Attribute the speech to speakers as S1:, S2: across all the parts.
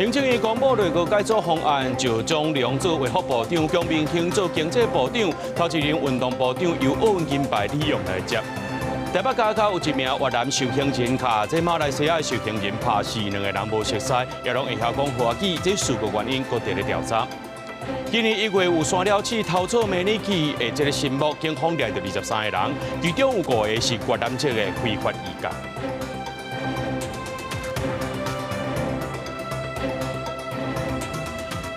S1: 行政院公布內閣改組方案，趙宗龍做衛福部長，蔣明興做經濟部長，頭一任運動部長由奧運金牌李洋來接。台北街口有一名越南受刑人，共這馬來西亞受刑人拍死，兩个人無熟似，也攏會曉講華語，這事故原因閣佇咧調查。今年1月有山鳥鼠偷做迷你機的這个新聞，警方掠著23个人，其中有五个是越南籍的非法移工。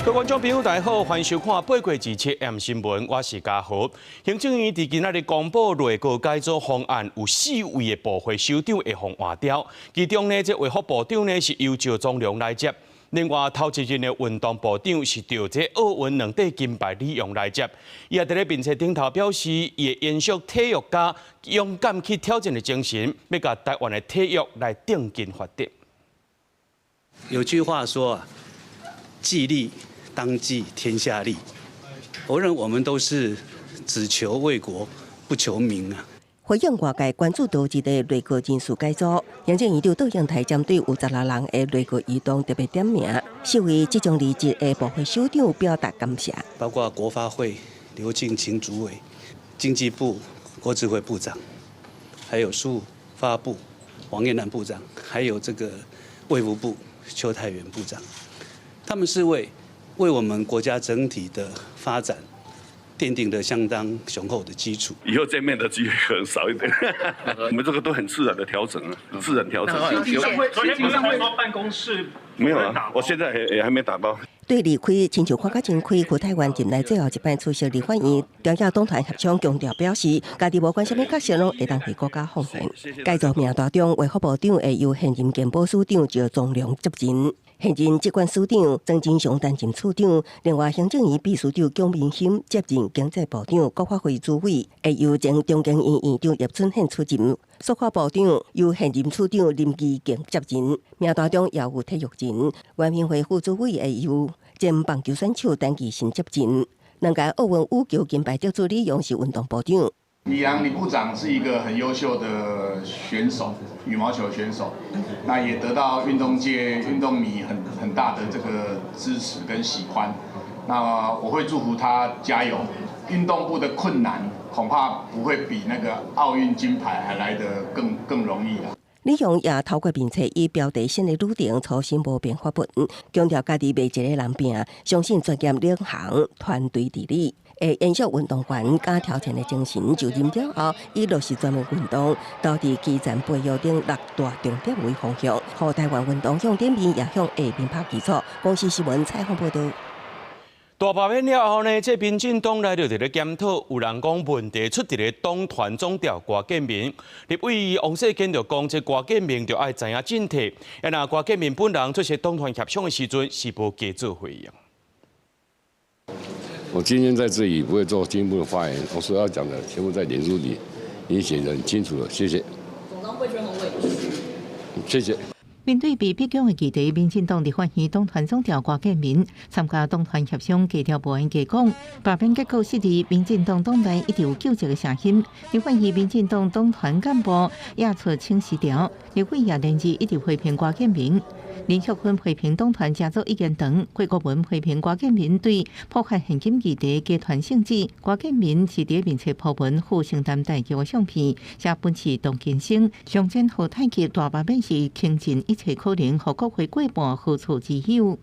S1: 各位觀眾朋友，大家好，歡迎收看《八月27 M 新聞》，我是嘉豪。行政院佇今仔日公布內閣改組方案，有四位的部會首長會予換掉，其中呢，這衛福部長呢是由趙宗龍來接，另外頭一任的運動部長是著這奧運兩塊金牌李洋來接。伊也佇咧面冊頂頭表示，伊會延續體育家勇敢去挑戰的精神，欲共台灣的體育來頂緊發展。
S2: 有句話說啊，己利當濟天下利，我認為我們都是只求為國，不求名啊。
S3: 回應外界關注到這个內閣人事改組，行政院長卓榮泰針對有16人的內閣異動特別點名，是為即將離職的部會首長表達感謝。
S2: 包括國發會劉敬琴主委、經濟部郭智輝部長，還有數發部王彥南部長，還有這個衛福部邱泰源部長，他們是為我們國家整體的發展奠定了相當雄厚的基礎。
S4: 以後見面的機會可能少一點。我們這個都很自然的調整啊，自然調整。
S5: 昨天不是說辦公室
S4: 沒有啊？我現在也還沒打包。
S3: 對離開親像看甲真開，胡泰源任內最後一擺出席立法院，朝野黨團協商強調表示，家己無管啥物角色，攏會當為國家奉獻。改組名單中，衛福部長會由現任健保署長趙宗龍接任，現任疾管署長曾金祥擔任處長，另外行政院秘書長蔣明興接任經濟部長，國發會主委會由前中研院院長葉春憲出任，數發部長由現任處長林義傑接任。名單中也有體育人，原民會副主委會由前棒球選手陳其信接任，兩屆奧運羽球金牌得主李洋是運動部長。
S6: 李洋李部長是一個很優秀的選手，羽毛球選手，那也得到運動界運動迷很大的這個支持跟喜歡。那我會祝福他加油。運動部的困難恐怕不會比那個奧運金牌還來得更容易啦。
S3: 李洋也透過面冊以標題新的旅程初心無變發文，強調家己袂一个人拚，相信專業領航團隊治理，會延續運動員敢挑戰的精神。就任了後，以落實全民運動，導致基層培育等六大重點為方向，予台灣運動向頂面也向下面拍基礎。公視新聞採訪報導。
S1: 大罷免了後呢，這民進黨內就佇咧檢討，有人講問題出佇咧黨團總召郭建明，立委王世堅就講，這郭建明就愛知影進退。啊，若郭建明本人出席黨團協商的時陣，是無加做回應。
S7: 我今天在這裡不會做進一步的發言，我所要講的全部在臉書裡已經寫得很清楚了，謝謝。
S8: 總召會覺得很委屈。
S7: 謝謝。
S9: 面對被逼宮的議題，民進黨立法院黨團總召郭建明參加黨團協商，低調無閒加講。罷免結果失利，民進黨黨內一直有糾結的聲音。立法院民進黨黨團幹部也出請辭條，立委也連日一直批評郭建明。林淑芬批評黨團家族意見長，郭國文批評郭建明對破壞現金議題集團性質。郭建明是佇面冊 po 文赴承擔代誌的相片，寫本次董建生上戰好太極大罷免是傾盡一切可能，予國會過半何錯之有？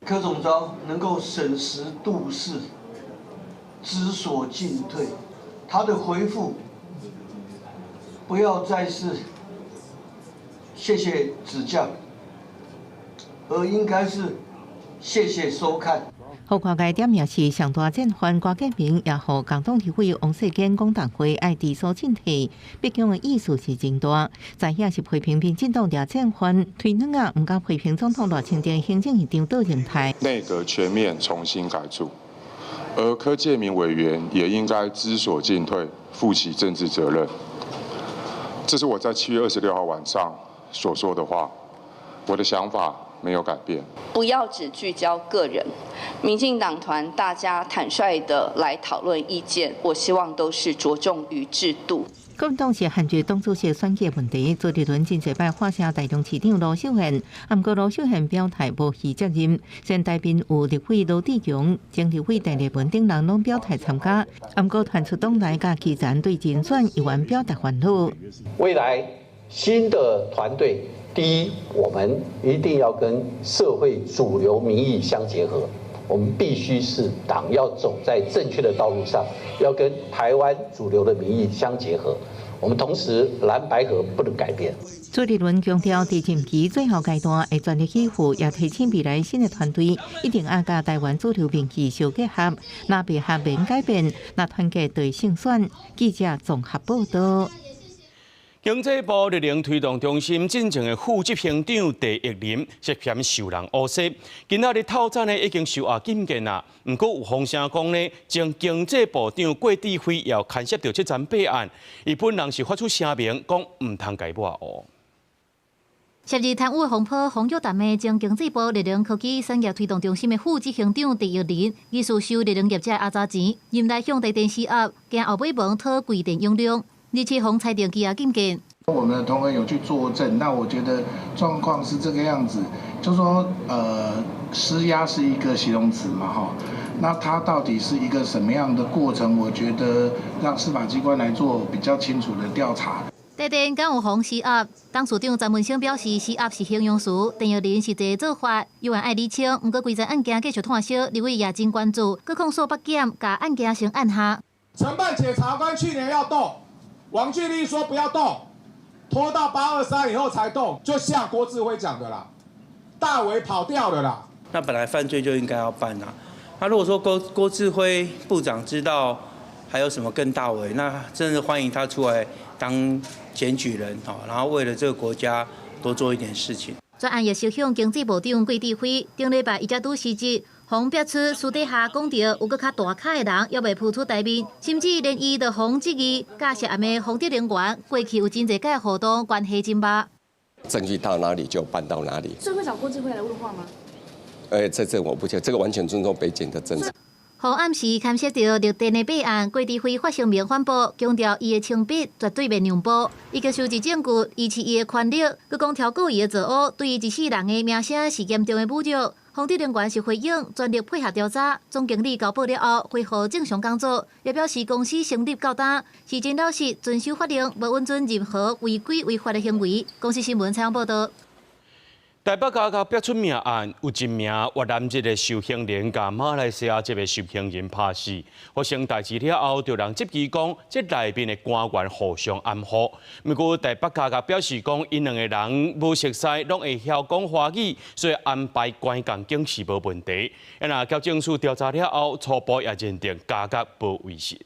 S10: 柯總召能夠審時度勢，知所進退，他的回覆不要再是謝謝指教，而應該是謝謝收看。
S9: 予外界點名是上大戰犯郭建明，也予共黨立委王世堅講黨會愛知所進退，逼宮的意思是真大。知影是批評民進黨掠戰犯，推軟仔毋敢批評總統賴清德行政院長卓榮泰。
S11: 內閣全面重新改組，而柯建銘委員也應該知所進退，負起政治責任。這是我在7月26號晚上所說的話，我的想法沒有改變。
S8: 不要只聚焦個人，民進黨團大家坦率的來討論意見，我希望都是着重於制度。
S9: 國民黨是限制黨主席選舉問題，朱立倫真濟擺發聲台中市長盧秀燕，毋過盧秀燕表態無負責任。雖然台面有立委羅智強、前立委鄭麗文等人攏表態參加，毋過傳出黨內佮基層對人選猶原表達煩惱。
S12: 未來新的團隊，第一，我們一定要跟社會主流民意相結合。我們必須是黨要走在正確的道路上，要跟台灣主流的民意相結合。我們同時藍白合不能改變。
S9: 朱立倫強調，佇任期最後階段會全力以赴，也提醒未來新的團隊一定愛佮台灣主流民意相結合，若袂合免改變，若團結就會勝選。記者綜合報道。
S1: 經濟部綠能推動中心進前的副執行長鄭益林涉嫌受人烏紗，今仔日透早呢已經收押禁見啦。毋過有風聲講呢，前經濟部長郭智輝也牽涉著這欉弊案，伊本人是發出聲明講毋通共伊抹烏。
S13: 涉入貪污風波，風雨淡的前經濟部綠能科技產業推動中心的副執行長鄭益林，疑似收綠能業者阿雜錢，任內向台電施壓，驚後尾門討規電用量。日前予裁定羈押禁見。
S14: 我們的同仁有去作證，那我覺得狀況是這個樣子，就說施壓是一個形容詞嘛，哈，那它到底是一個什麼樣的過程？我覺得讓司法機關來做比較清楚的調查。
S13: 台電敢有予施壓？董事長陳文生表示，施壓是形容詞，鄭玉玲實際做法猶原愛釐清。毋過規個案件繼續拖燒，立委也真關注，閣控訴北檢，共案件先按下。
S15: 承辦檢察官去年要動，王俊立說不要動，拖到823以後才動，就像郭智輝講的啦，大偉跑掉了啦。
S16: 那本來犯罪就應該要辦啊。那如果說郭智輝部長知道還有什麼更大為，那真是歡迎他出來當檢舉人，然後為了這個國家多做一點事情。
S13: 專案也是向經濟部長郭智輝頂禮拜伊才拄辭職，予逼出私底下講著有閣較大咖的人猶未浮出台面，甚至連伊都予質疑，佮涉案的豐德能源過去有真濟屆互動關係真密。
S17: 證據到哪裡就辦到哪裡。
S18: 所以會找郭智輝來問話嗎？
S17: 這我不清，這個完全尊重北檢的政策。
S13: 予暗示牽涉著綠電的弊案，郭智輝發聲明反駁，強調伊的清白絕對袂讓步。伊就收集證據，維持伊的權力，閣講調高伊的作惡，對伊一世人的名聲是嚴重的侮辱。豐德能源是回應，全力配合調查。總經理交報了後，恢復正常工作，也表示公司成立到今是真老實，遵守法令，無允准任何違規違法的行為。公視新聞採訪報導。
S1: 台北監獄爆出命案，有一名越南籍的受刑人共馬來西亞籍的受刑人拍死。發生代誌了後，就人質疑講，這內面的官員互相掩護。毋過台北監獄表示講，𪜶兩個人無熟似，攏會曉講華語，所以安排關仝間是無問題。啊，若矯正署調查了後，初步也認定監獄無違實。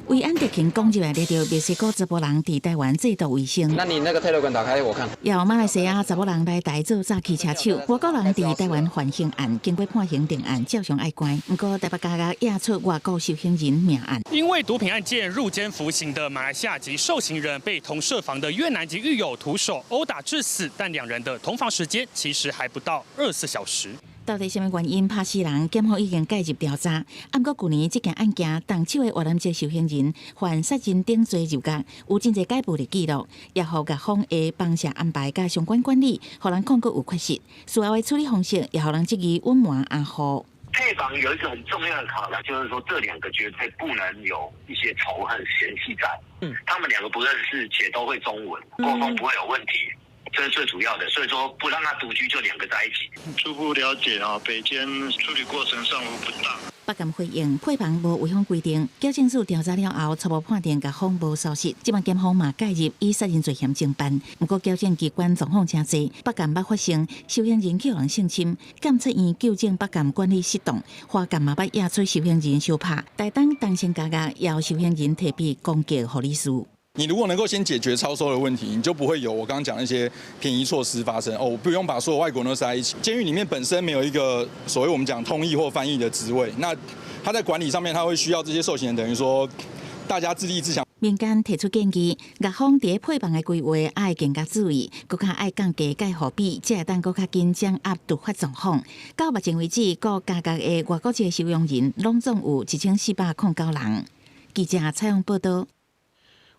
S19: 維安特勤攻入來掠著墨西哥查埔人佇台灣製毒為生。
S20: 那你那個 Telegram 打開我看。
S19: 也有馬來西亞查某人來台做詐欺車手，外國人佇台灣犯刑案，經過判刑定案，照常愛關。毋過台北監獄驗出外國受刑人命案。
S5: 因為毒品案件入監服刑的馬來西亞籍受刑人被同舍房的越南籍獄友徒手毆打致死，但兩人的同房時間其實還不到24小時。
S19: 到底啥物原因拍死人？檢方已經介入調查。毋過舊年這件案件，動手的越南籍受刑人犯殺人等罪入獄，有真濟解暴力記錄，也予獄方的房舍安排佮相關管理，予人控告有缺失。事後的處理方式也予人質疑隱瞞掩護。
S21: 配房有一個很重要的考量，就是說這兩個絕對不能有一些仇恨嫌隙在。他們兩個不認識且都會中文，溝通不會有問題。這是最主要的，所以說不讓他獨居，就兩個在一起。
S22: 初步了解啊，北監處理過程上無不當。
S19: 北監回應配房無違反規定，矯正署調查了後，初步判定獄方無疏失，這擺檢方嘛介入以殺人罪嫌偵辦。毋過矯正機關狀況誠濟，北監捌發生受刑人去予人性侵，監察院糾正北監管理失當，花監嘛捌驗出受刑人相拍，台東東成監獄也有受刑人提筆攻擊護理師。
S23: 你如果能夠先解決超收的問題，你就不會有我剛剛講那些便宜措施發生。哦，我不用把所有外國人都塞在一起。監獄裡面本身沒有一個所謂我們講通譯或翻譯的職位，那他在管理上面，他會需要這些受刑人，等於說大家自立自強。
S19: 民間提出建議，獄方佇配房的規劃愛更加注意，閣較愛降低蓋護比，才會當閣較緊掌握突發狀況。到目前為止，各監獄的外國籍收容人攏總有1409人。記者採訪報導。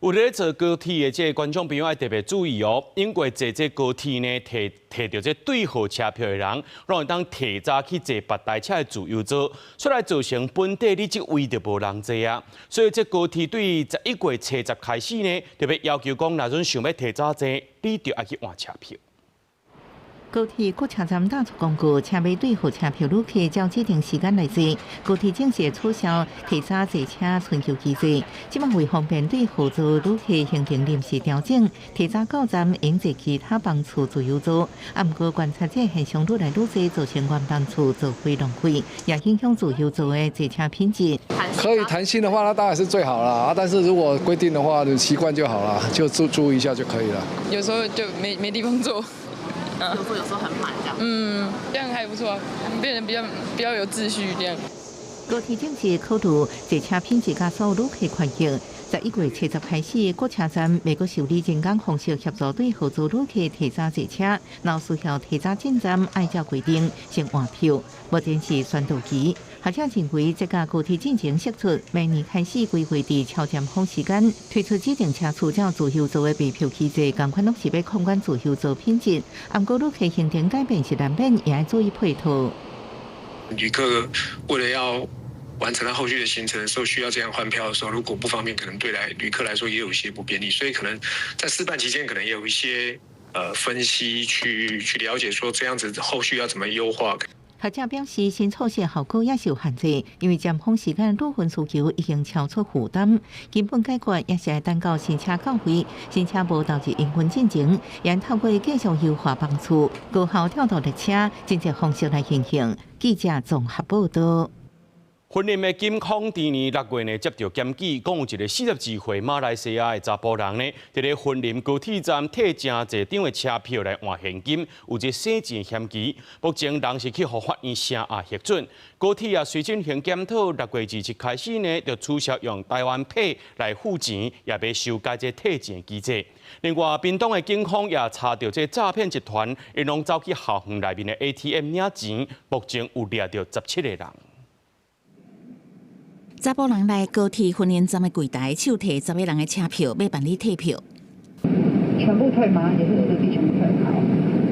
S1: 有咧坐高鐵的這个觀眾朋友愛特別注意哦，因為坐這高鐵呢，提提著這對號車票的人，攏會當提早去坐別台車的自由座，出來造成本地你這位就無人坐啊。所以這高鐵對11月70開始呢，特別要求講，若陣想欲提早坐，你就愛去換車票。
S9: 高鐵各車站打出公告，請買對號車票旅客照指定時間來坐。高鐵正式取消提早坐車春秋機制，這擺為方便對號座旅客行程臨時調整，提早到站應坐其他班次自由座。啊，毋過觀察這現象愈來愈濟，造成原班次座位浪費，也影響自由座的坐車品質。
S2: 可以彈性的話，那當然是最好了啊！但是如果規定的話，你習慣就好了，就注意一下就可以了。
S18: 有時候就沒地方坐。
S8: 有時候很滿這樣。
S18: 嗯，這樣還不錯，變得比較有秩序這樣。
S9: 高鐵正式考慮坐車品質佮所有旅客權益。11月70開始，各車站袂閣受理人工方式協助對號座旅客提早坐車，若需要提早進站，按照規定先換票。目前是宣導期。學者認為，這共高鐵進前釋出，明年開始規劃佇超尖峰時間推出指定車次照自由座的備票機制，仝款攏是欲控管自由座品質。毋過旅客行程改變是難免，也愛注意配套。
S20: 旅客為了要完成他後續的行程的時候，需要這樣換票的時候，如果不方便，可能對來旅客來說也有一些不便利，所以可能在試辦期間，可能也有一些分析去了解，說這樣子後續要怎麼優化。
S9: 學者表示，新措施效果也是有限制，因為尖峰時間旅客需求已經超出負擔，根本解決也是愛等到新車到位，新車無投入營運進前，也透過繼續優化班次，高效調度列車，真正方式來運行。記者綜合報道。
S1: 雲林的警方佇年6月呢接著檢舉，講有一个42歲馬來西亞的查埔人呢，佇咧雲林高鐵站提誠濟張的車票來換現金，有這洗錢嫌疑。目前人是去予法院聲押核准。高鐵也隨進行檢討，6月27開始呢，就取消用台灣 Pay 來付錢，也欲修改這退錢機制。另外，屏東的警方也查著這詐騙集團，𪜶攏走去校園內面的 ATM 領錢，目前有掠著17個人。
S19: 查埔人來高鐵雲林站的櫃台，手提10個人的車票，欲辦理退票。
S24: 全部退嗎？也是實際全部退？好，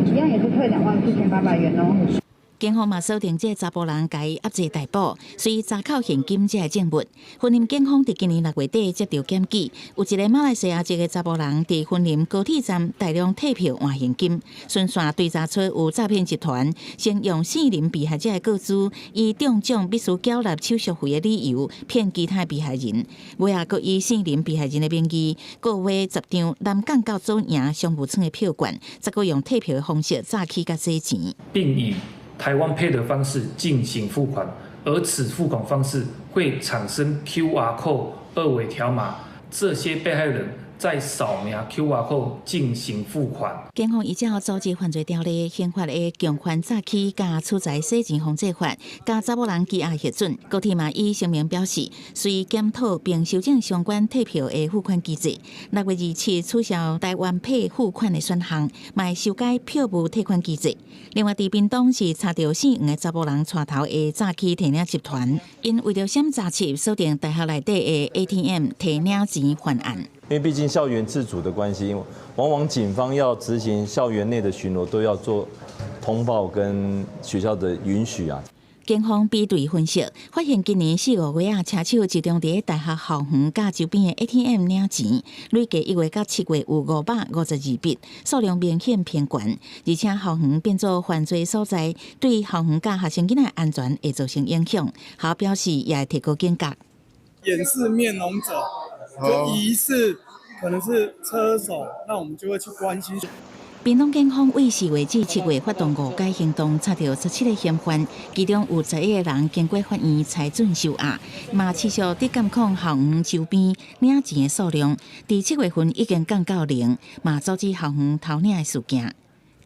S24: 一樣也是退24,800元哦。
S19: 警方嘛鎖定這個查埔人，共伊押滯逮捕，隨查扣現金這个證物。雲林警方佇今年6月底接著檢舉，有一個馬來西亞籍的查埔人佇雲林高鐵站大量退票換現金，循線追查出有詐騙集團，先用姓林被害者的個資，以中獎必須繳納手續費的理由騙其他被害人，尾仔閣以姓林被害人的名義，購買10張南港到左營商務艙的票券，再閣用退票的方式詐欺佮洗錢，
S25: 並以台灣 Pay 的方式進行付款，而此付款方式會產生 QR code 二維條碼，這些被害人在掃描 QR code 進行付款。
S19: 警方依照組織犯罪條例、刑法的共犯詐欺佮取財洗錢防制法，共查某人羈押核准。高鐵嘛以聲明表示，隨檢討並修正相關退票的付款機制。6月27取消台灣 Pay 付款的選項，嘛會修改票務退款機制。另外，佇屏東是查著姓黃的查埔人帶頭的詐欺提領集團，𪜶為著閃詐欺，鎖定大學內底的 ATM 提領錢犯案。
S26: 因為畢竟校園自主的關係，往往警方要執行校園內的巡邏，都要做通報跟學校的允許啊。
S19: 警方比對分析，發現今年四五月啊，車手集中佇大學校園佮周邊的 ATM 領錢，累計1月到7月有552筆，數量明顯偏懸，而且校園變做犯罪所在，對校園佮學生囡仔安全會造成影響。學校表示也會提高警覺。
S27: 掩飾面容者，就疑似可能是車手，那我們就會去關心。
S19: 屏東警方為4月至7月發動五解行動，查著17個嫌犯，其中有11個人經過法院裁准收押，嘛持續佇監控校園周邊領錢的數量，佇7月份已經降到零，嘛阻止校園偷領的事件。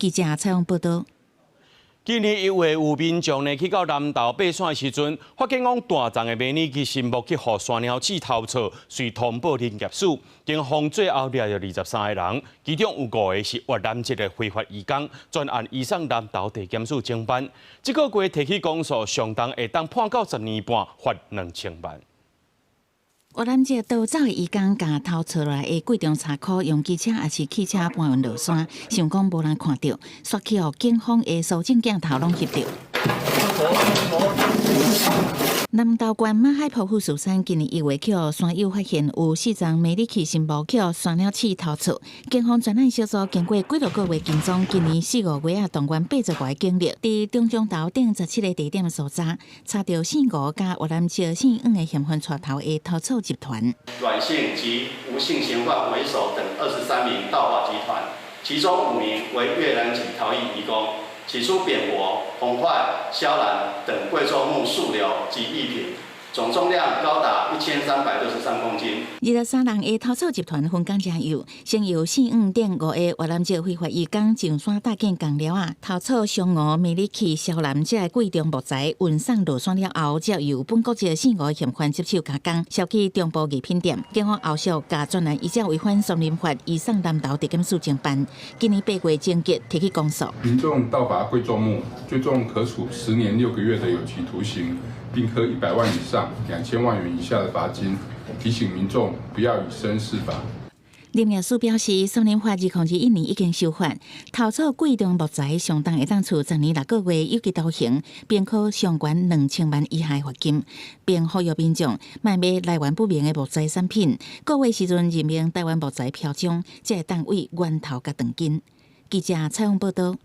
S19: 記者採訪報道。
S1: 今年1月有民眾呢去到南投爬山的時陣，發現講大叢的迷你奇神木去予山貓鼠偷錯，遂通報林業署。警方最後掠著23個人，其中有5個是越南籍的非法移工，全案移送南投地檢署偵辦。這個月提起公訴，上重會當判到10年半，罰2000萬。
S19: 越南籍逃走的移工共偷窃落來的貴重車庫，用機車抑是汽車搬運落山，想講無人看著，煞去予警方的搜證鏡頭攏翕著。南投縣馬海剖腹樹山今年1月去予山友發現有四叢迷你器新木去予山鳥鼠偷竊，警方專案小組經過幾多個月跟蹤，今年四五月啊動員85個警力，佇中彰投等17個地點搜查，查著姓吳佮越南籍姓黃的嫌犯帶頭的偷竊集團。
S3: 阮姓及吳姓嫌犯為首等23名盜伐集團，其中5名為越南籍逃逸移工。起初扁柏、紅檜、肖蘭等貴重木樹瘤及藝品，總重量高達1363公斤。
S19: 23人的偷竊集團分工誠幼，先由姓黃等五個越南籍非法移工上山搭建工寮仔，偷竊香梧、迷你器、肖蘭這個貴重木材運送落山了後，才由本國籍姓吳嫌犯接手加工，銷去中部藝品店。警方後續共專案依照違反森林法移送南投地檢署偵辦。今年8月偵結提起公訴。
S4: 民眾盜伐貴重木，最重可處10年6個月的有期徒刑，並科100萬以上2000萬元以下的罰金。提醒民眾不要以身試法。
S19: 林業署表示，森林法2021年已經修法，偷採貴重木材上重會當處10年6個月有期徒刑，並科上懸2000萬以下罰金，並呼籲民眾莫買來源不明的木材產品。購買時陣認明臺灣木材標章，才會當對源頭共斷根。記者採訪報導。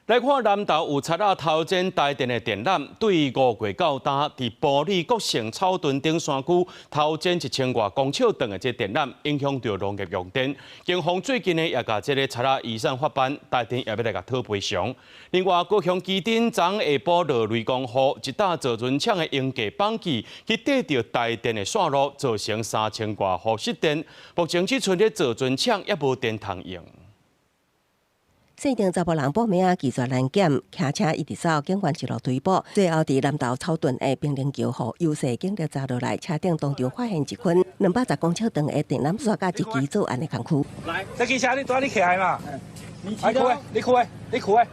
S1: 來看南投有賊仔偷剪台電的電纜，對5月到今，佇埔里國姓草屯頂山區偷剪1000外公尺長的這電纜，影響著農業用電。警方最近呢，也共這個賊仔移送法辦，台電也欲來共討賠償。另外，高雄旗津昨下晡落雷公雨，一搭造船廠的鷹架綁起，去綴著台電的線路，造成3000外戶失電。目前這賰咧造船廠猶無電通用。
S6: 細長查埔人報名拒絕攔檢，騎車一直走，警員一路追捕，最後佇南投草屯的平寧橋，予優勢警力查落來，車頂當場發現一捆210公尺長的電纜線，佮一支作案的工具。
S7: 來，這支車你拄仔你騎來嘛？你開，你開，你開，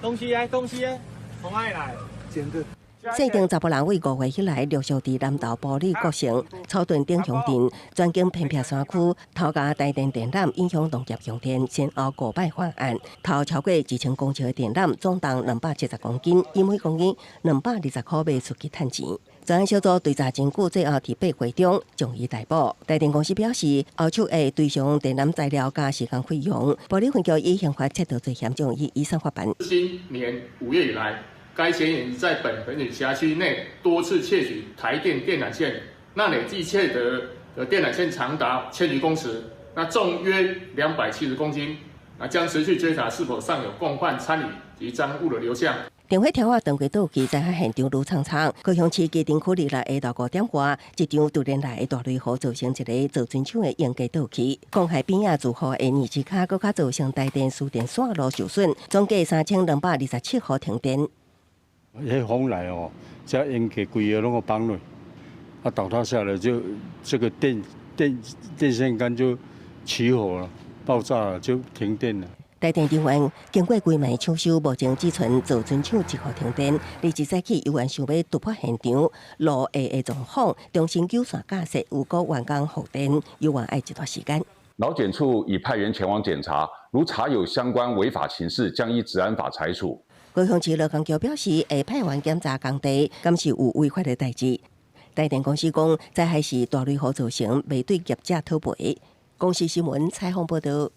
S7: 東西啊，東西啊，從哪裡來？
S2: 剪的。
S6: 細長查埔人為5月以來陸續佇南投埔里國姓草屯頂鄉鎮全境偏僻山區偷莢台電電纜，影響農業用電，先後五擺犯案，偷超過1000公尺的電纜，總重270公斤，以每公斤220塊賣出去趁錢。專案小組追查真久，最後佇8月中將伊逮捕。台電公司表示，後續會追償電纜材料佮時工費用。埔里分局以刑法七條罪嫌將伊移送法辦。
S10: 今年5月以來，該嫌疑人在本分局轄區內多次竊取台電電纜線，那累計竊得的電纜線長達千餘公尺，那重約270公斤，那將持續追查是否尚有共犯參與及贓物的流向。
S6: 電火柱仔斷過倒去，災害現場愈悖悖。高雄市旗津區二六下晝5點外，一場突然來的大雷雨，造成一个造船廠的鷹架倒去，公海邊仔住戶的二支跤，閣較造成台電輸電線路受損，總計3227戶停電。
S11: 彼風來哦，這鷹架規个攏予崩落，啊倒塌下來就這個電線桿就起火了，爆炸了就停電了。
S6: 台電人員經過規暝搶修，目前只賰造船廠一戶停電。二早起有緣想欲突破現場路下的狀況，重新糾線架設，有閣員工復電，猶原愛一段時間。
S12: 勞檢處已派員前往檢查，如查有相關違法情事，將依職安法裁處。
S6: 高雄市勞工局表示，會派員檢查工地，敢是有違法的代誌。台電公司講，災害是大雷雨造成，袂對業者討賠。公視新聞採訪報導。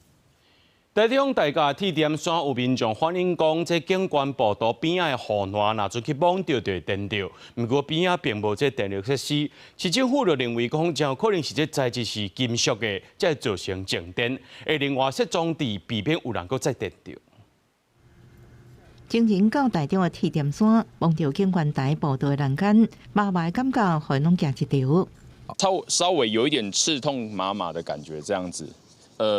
S1: 台中大甲鐵點山有民眾反映講，這景觀步道邊仔的護欄，若陣去摸著就會電著。毋過邊仔並無這電力設施，市政府就認為講，真有可能是這材質是金屬的，才會造成靜電。會另外設裝置，避免有人閣再電著。
S9: 前人到台中的鐵點山，摸著景觀台步道的欄杆，麻麻的感覺，予人攏驚一跳。
S28: 稍稍微有一點刺痛麻麻的感覺，這樣子。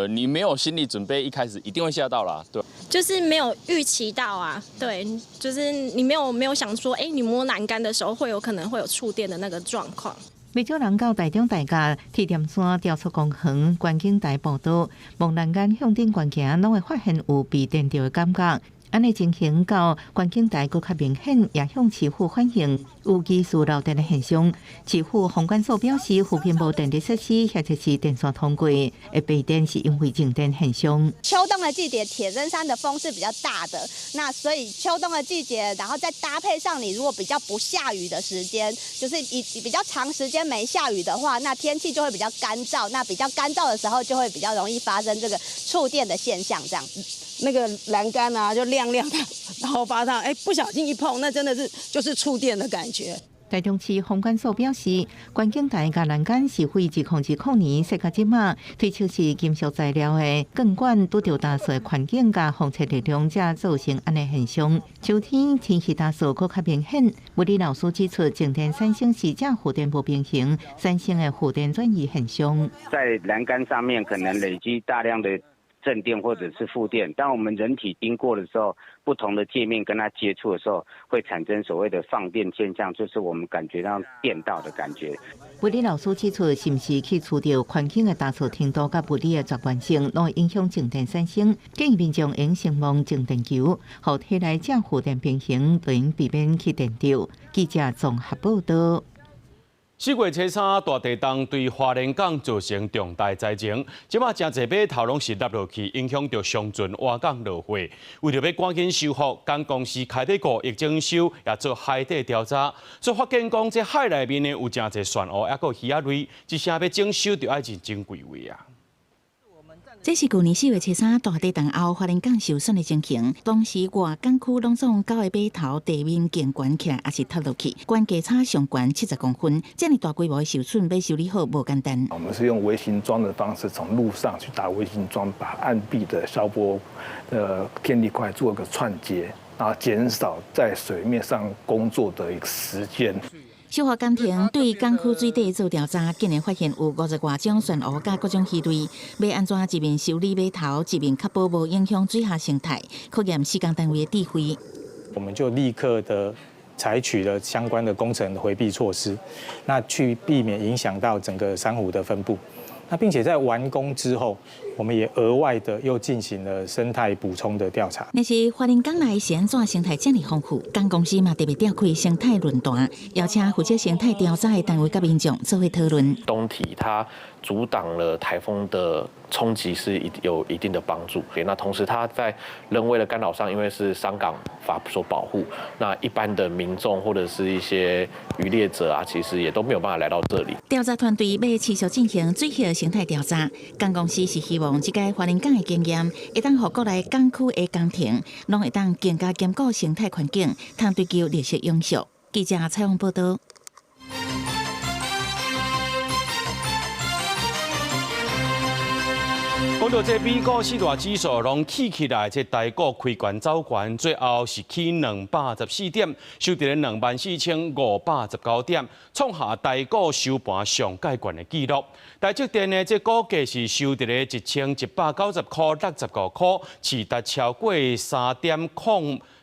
S28: 你沒有心理準備，一開始一定會嚇到啦，對。
S29: 就是沒有預期到啊，對，就是你沒有想說，欸，你摸欄杆的時候會有可能會有觸電的那個狀況。
S9: 不少人到台中大甲鐵點山雕塑公園觀景台步道，摸欄杆向頂懸行，攏會發現有被電著的感覺。按呢情形較觀景台閣較明顯，也向市府反映有疑似漏電的現象。市府房管所表示，附近無電力設施，或者是電線通過，會閉電是因為靜電現象。
S5: 秋冬的季節，鐵針山的風是比較大的，那所以秋冬的季節，然後再搭配上你如果比較不下雨的時間，就是以比較長時間沒下雨的話，那天氣就會比較乾燥，那比較乾燥的時候就會比較容易發生這個觸電的現象，這樣。
S13: 那個欄杆啊，就亮亮的，然後發燙，哎，不小心一碰，那真的是就是觸電的感覺。
S9: 台中市房管所表示，觀景台佮欄杆是於2020年設計這馬，推測是金屬材料的鋼管拄著焦燥環境佮風切力量，才造成按呢現象。秋天天氣焦燥閣較明顯。物理老師指出，靜電產生是正負電無平衡產生的負電轉移現象。
S14: 在欄杆上面可能累積大量的正電或者是負電，當我們人體經過的時候，不同的界面跟它接觸的時候，會產生所謂的放電現象，就是我們感覺到電到的感覺。
S9: 物理老師指出，是毋是去除掉環境的焦燥程度佮物理的絕緣性，攏會影響靜電產生。建議民眾應先摸靜電球，予體內正負電平衡，就會避免去電著。記者綜合報道。
S1: 4月初三，大地動對花蓮港造成重大災情，這馬誠濟碼頭攏是塌落去，影響著商船倚港落貨。為著欲趕緊修復，港公司開碼五億整修，也做海底調查，所以發現講，這海內面呢有誠濟漩渦，抑閣魚仔類，這聲欲整修就愛認真規劃啊。
S19: 這是舊年4月初三大地震後，花蓮港受損的情形。當時外港區攏總九个碼頭地面懸懸起來，抑是塌落去，懸低差上懸70公分。這麼大規模的受損，欲修理好無簡單。
S15: 我們是用微型樁的方式，從陸上去打微型樁，把岸壁的消波的天地塊做一個串接，然後減少在水面上工作的一個時間。
S19: 修復工程對港區水底做調查，竟然發現有50外種漩渦佮各種魚類，欲按怎一面修理碼頭，一面確保無影響水下生態，考驗施工單位的智慧。
S16: 我們就立刻的採取了相關的工程迴避措施，那去避免影響到整個珊瑚的分布。那並且在完工之後，我們也額外的又進行了生態補充的調查。
S19: 若是花蓮港內是按怎生態這麼豐富，港公司嘛特別召開生態論壇，邀請負責生態調查的單位佮民眾做伙討論。
S17: 東體它阻擋了颱風的衝擊是有一定的幫助。那同時它在人為的干擾上，因為是商港法所保護，那一般的民眾或者是一些漁獵者啊，其實也都沒有辦法來到這裡。
S19: 調查團隊欲持續進行水域生態調查，港公司是希望這個花蓮港的經驗，會當予國內港區的工程，攏會當更加兼顧生態環境，通追求綠色永續。記者採訪報道。
S1: 講到這美股四大指數攏起起來，這台股開懸走懸，最後是起214點，收佇咧24,519點，創下台股收盤上蓋懸的紀錄。台積電呢，這股價是收佇咧1190塊65塊，市值超過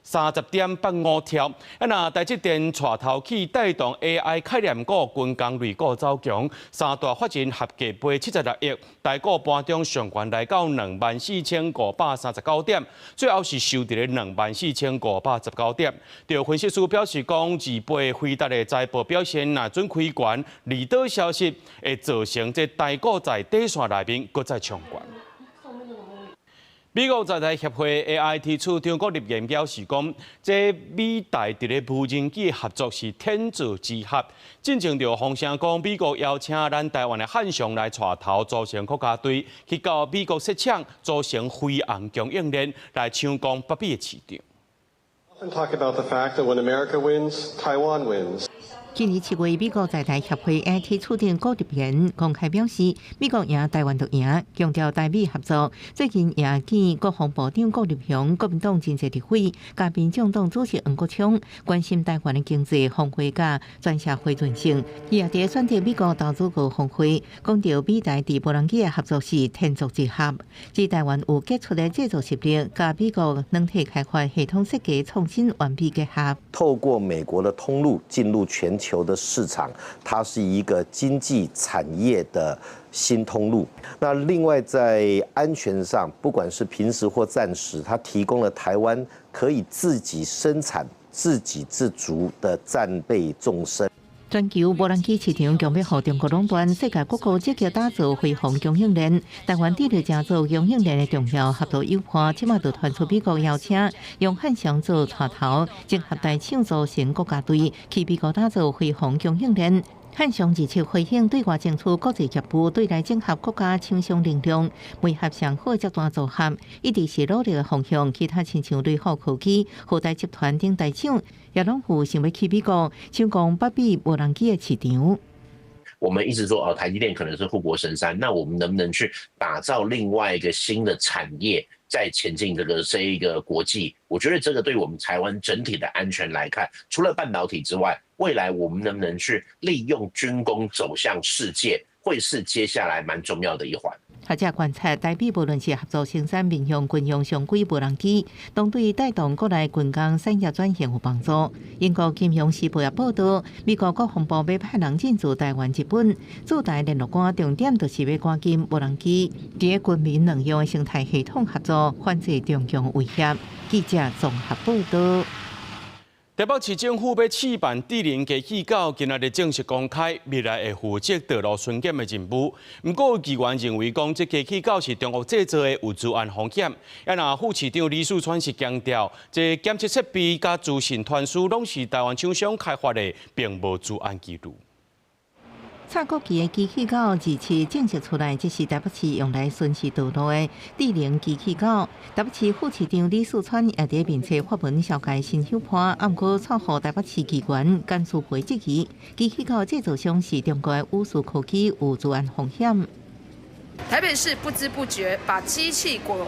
S1: 30.85兆。啊，若台積電帶頭去帶動 AI 概念股、軍工類股走強，三大法人合計買76億，台股盤中上懸來到24,539點，最後是收佇咧24,519點。著分析師表示講，28輝達的財報表現若準開懸，利多消息會造成這台股在短線內面閣再衝懸。美國在台協會 AIT 處長郭立言表示講，這美台佇咧無人機合作是天作之合。進前就風聲講，美國邀請咱台灣的漢翔來帶頭組成國家隊，去到美國設廠組成飛航供應鏈，來搶攻北美的市場。
S21: Talk about the fact that when America wins, Taiwan wins.
S9: 去年7月，美國在台協會 AIT 處長郭立言公開表示，美國贏台灣就贏，強調台美合作。最近也見國防部長顧立雄、國民黨真濟立委、佮民眾黨主席黃國昌關心台灣的經濟峰會佮全社會韌性。伊也佇選擇美國投資高峰會，講著美台佇無人機的合作是天作之合。指台灣有傑出的製造實力，佮美國軟體開發系統設計創新完美結合。
S22: 透過美國的通路進入全球
S8: 球的市場，它是一個經濟產業的新通路。那另外在安全上，不管是平時或戰時，它提供了台灣可以自己生產、自給自足的戰備縱深。
S9: 全球無人機市場強欲予中國壟斷，世界各國積極打造飛防供應鏈。台灣致力成做供應鏈的重要合作夥伴，這馬就傳出美國邀請用漢翔做帶頭，整合台廠組成國家隊，去美國打造飛防供應鏈。漢翔27回應對外爭取國際業務，對內整合國家廠商力量，媒合上好接單組合，一直是努力的方向。其他親像雷虎科技、浩大集團等大廠，也攏有想欲去美國搶攻北美無人機的市場。
S18: 我們一直說哦，台積電可能是護國神山，那我們能不能去打造另外一個新的產業，再前進這一個國際？我覺得這個對我們台灣整體的安全來看，除了半導體之外，未來我們能不能去利用軍工走向世界，會是接下來蠻重要的一環。
S9: 學者觀察，台美無論是合作生產民用、軍用常規無人機，都對帶動國內軍工產業轉型有幫助。英國金融時報也報道，美國國防部欲派人進駐台灣、日本，駐台聯絡官重點就是欲趕緊無人機，佇軍民兩用的生態系統合作，反制中共威脅。記者綜合報道。
S1: 台北市政府欲試辦智能機器狗，今仔日正式公開，未來會負責道路巡檢的任務。毋過議員認為講，這機器狗是中國製造的，有資安風險。啊，若副市長李四川是強調，這檢測設備佮資訊傳輸攏是台灣廠商開發的，並無資安疑慮。
S9: 插國旗的機器狗27正式出來，這是台北市用來巡視道路的智能機器狗。台北市副市長李四川也佇面冊發文紹介新伙伴，毋過煞予台北市議員甘思培質疑，機器狗製造商是中國的宇視科技，有資安風險。
S20: 台北市不知不覺把機器狗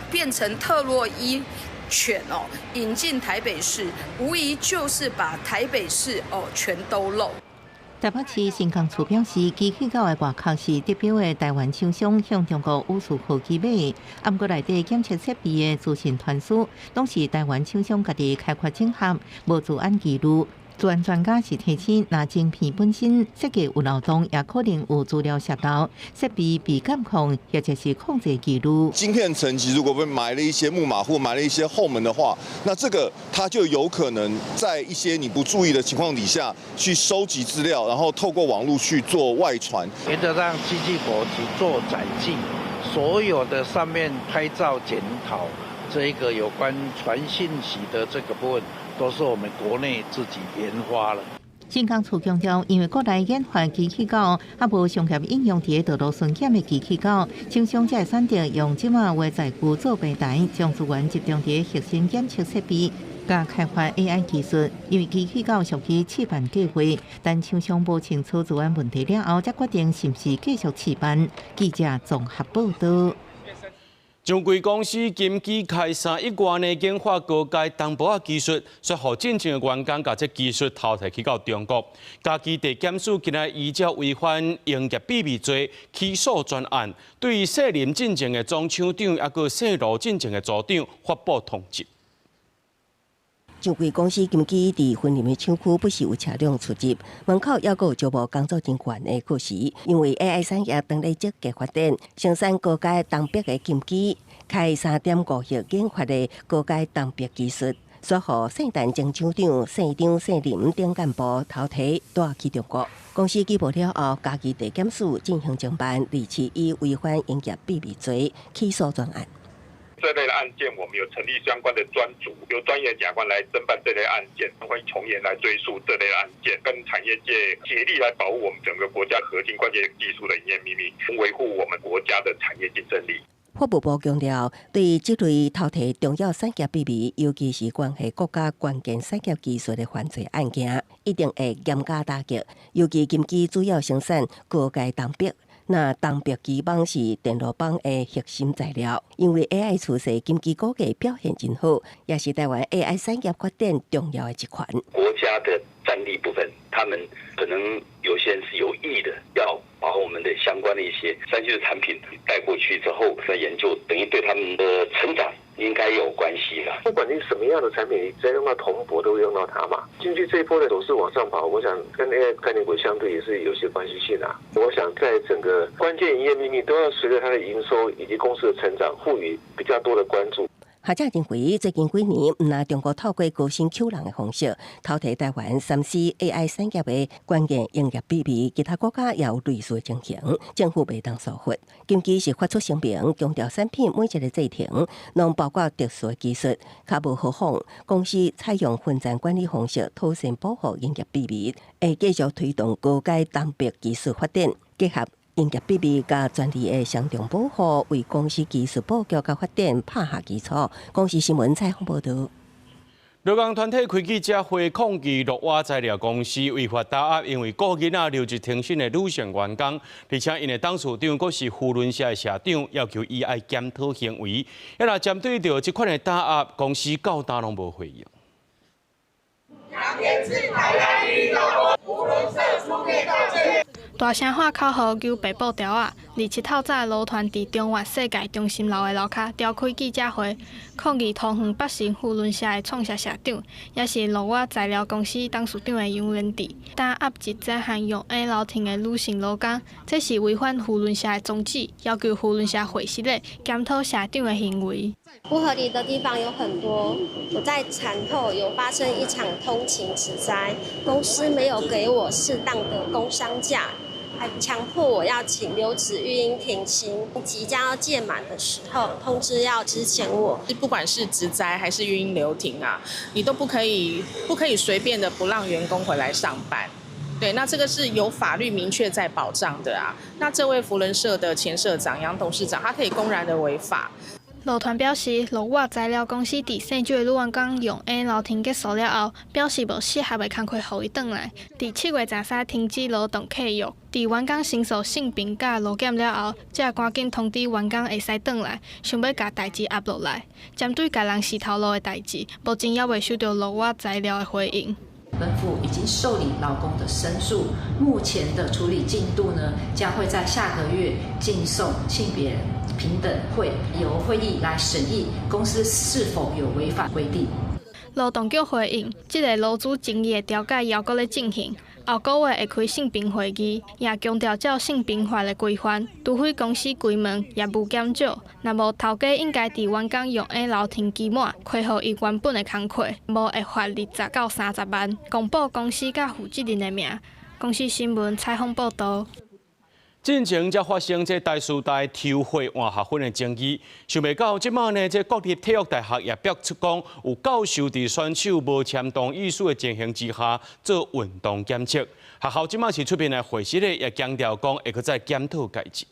S20: 變成特洛伊犬哦，引進台北市，無疑就是把台北市哦全都漏。
S9: 台北市新工處表示，機器狗的外殼是得標的台灣廠商向中國宇視科技買的，毋過內底檢測設備的資訊傳輸，攏是台灣廠商家己開發整合，無資安疑慮。資安專家是提醒，若晶片本身設計有漏洞，也可能有資料洩漏、設備被監控，或者是控制記錄。
S22: 晶片層級如果被埋了一些木馬或埋了一些後門的話，那這個它就有可能在一些你不注意的情況底下去收集資料，然後透過網絡去做外傳。
S23: 原則上，機器狗只做載具，所有的上面拍照檢討這一個有關傳訊息的這個部分，都是我們國內自己研發了。
S9: 新工處強調，因為國內研發機器狗，猶無商業應用佇道路巡檢的機器狗，廠商才會選擇用這馬的載具做平台，將資源集中佇核心檢測設備，佮開發 AI 技術。因為機器狗屬於試辦計劃，等廠商摸清楚資安問題了後，才決定是毋是繼續試辦。記者綜合報道。
S1: 上櫃公司金基開3億元的研發高階銅箔仔技術，煞予進前的員工共這技術偷提去到中國。家己地檢署今仔依照違反營業秘密罪起訴專案，對世林進前的總廠長，抑閣世路進前的組長發布通緝。
S6: 上櫃公司金基佇雲林的廠區不時有車輛出入，門口猶閣有招募工作人員的告示。因為 AI 產業當咧積極發展，生產高階銅箔的金基開3.5億研發的高階銅箔技術，煞予聖誕前廠長、社長、社林等幹部偷提帶去中國。公司舉報了後，嘉義地檢署進行偵辦，27以違反營業秘密罪起訴專案。
S28: 這類的案件，我們有成立相關的專組，由專業檢察官來偵辦這類案件，會從嚴來追訴這類案件，跟產業界協力來保護我們整個國家核心關鍵技術的營業秘密，維護我們國家的產業競爭力。
S6: 法務部強調，對這類偷提重要產業秘密，尤其是關係國家關鍵產業技術的犯罪案件，一定會嚴加打擊。尤其金基主要生產高階銅箔。那銅箔基板是電路板的核心材料，因為 AI 趨勢，金基股價表現真好，也是台灣 AI 產業發展重要的一環。
S29: 國家的戰力部分，他們可能有些人是有意的，要把我們的相關的一些3C 的產品帶過去之後，再研究，等於對他們的成長
S2: 應該有關係啦。
S3: 不管你什麼樣的產品，你只要用到銅箔都會用到它嘛。經濟這一波的走勢往上跑，我想跟 AI 概念股相對也是有些關係性啊。我想在整個關鍵營業秘密都要隨着它的營收以及公司的成長，賦予比較多的關注。
S6: 學者認為，最近幾年，毋但中國透過高薪吸人的方式，偷提台灣3C AI 產業的關鍵營業秘密，其他國家也有類似的情形，政府袂當疏忽。近期是發出聲明，強調產品每一个製程，攏包括特殊的技術，較無模仿。公司採用分層管理方式，妥善保護營業秘密，會繼續推動高階銅箔技術發展，結合營業秘密佮專利的雙重保護，為公司技術布局佮發展拍下基礎。公視新聞採訪報導。
S1: 勞工團體開記者會抗議樂瓦材料公司違法打壓，因為顧囡仔留職停薪的女性員工，而且𪜶的董事長閣是扶輪社的社長，要求伊愛檢討行為。啊，若針對著這款的打壓，公司到今攏無回應。
S4: 楊天志台灣扶輪社出面道歉。
S29: 大聲喊口號，揪白布條仔。27透早，勞團佇中原世界中心樓的樓跤召開記者會，抗議桃園北成扶輪社的創社社長，也是樂瓦材料公司董事長的楊連志，打壓一這項用嬰留停的女性勞工，這是違反扶輪社的宗旨，要求扶輪社會實的檢討社長的行為。
S7: 不合理的地方有很多。我在產後有發生一場通勤職災，公司沒有給我適當的工傷假。還強迫我要請留職育嬰停薪，即將要屆滿的時候，通知要資遣我。
S10: 不管是職災還是育嬰留停啊，你都不可以隨便的不讓員工回來上班。對，那這個是有法律明確在保障的啊。那這位扶輪社的前社長楊董事長，他可以公然的違法。
S29: 勞團表示，樂瓦材料公司佇姓周的女員工用嬰留停結束了後，表示無適合的工課予伊轉來。佇7月13停止勞動契約，佇員工申訴性病佮勞檢了後，才趕緊通知員工會使轉來，想欲共代誌壓落來。針對共人洗頭路的代誌，目前猶未收著樂瓦材料的回應。
S24: 本府已經受理勞工的申訴，目前的處理進度呢，將會在下個月逕送性別平等會，由會議來審議公司是否有違反規定。
S29: 勞動局回應，這個勞資爭議的調解猶閣咧進行，後個月會開性平會議，也強調照性平法的規範，除非公司關門業務減少，若無頭家應該佇員工用嬰留停期滿，恢復伊原本的工課，無會罰20到30萬。公布公司佮負責人的名。公視新聞採訪報導。
S1: 進前才發生這台師大抽血換學分的爭議，想袂到這馬呢，這國立體育大學也表出講，有教授佇選手無簽同意書的情形之下做運動檢測。學校這馬是出面來回釋的，也強調講會閣再檢討改進。